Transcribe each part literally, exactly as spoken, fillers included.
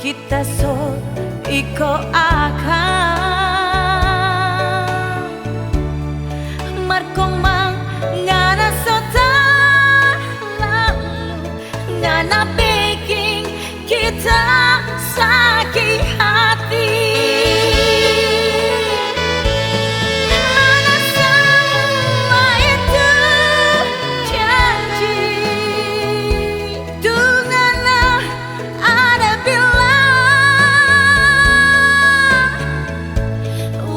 Kita so iko akang, mar komang ngana so talalu, ngana beking kita saki hati. Mana samua itu janji? Tu ngana ada bilang,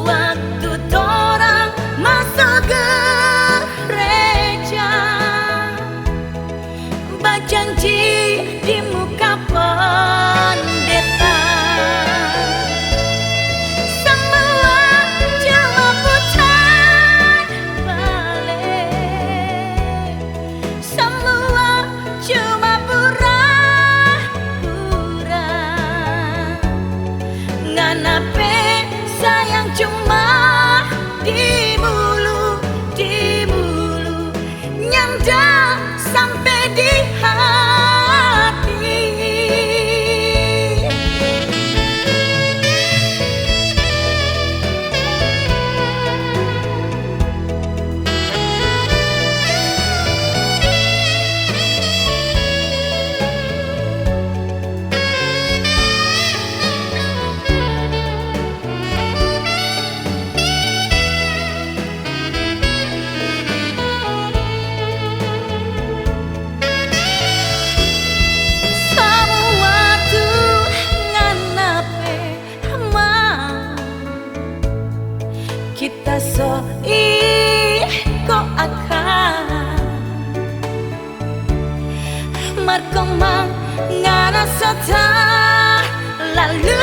waktu torang maso gereja, bajanji di muka pandeta, samua cuma putar bale. Samua cuma pura-pura. Ngana pe sayang cuma di mulu, di mulu. Nyanda sampe di hati. Samua tu ngana pe mau, kita so iko akang. Mar komang ngana so talalu,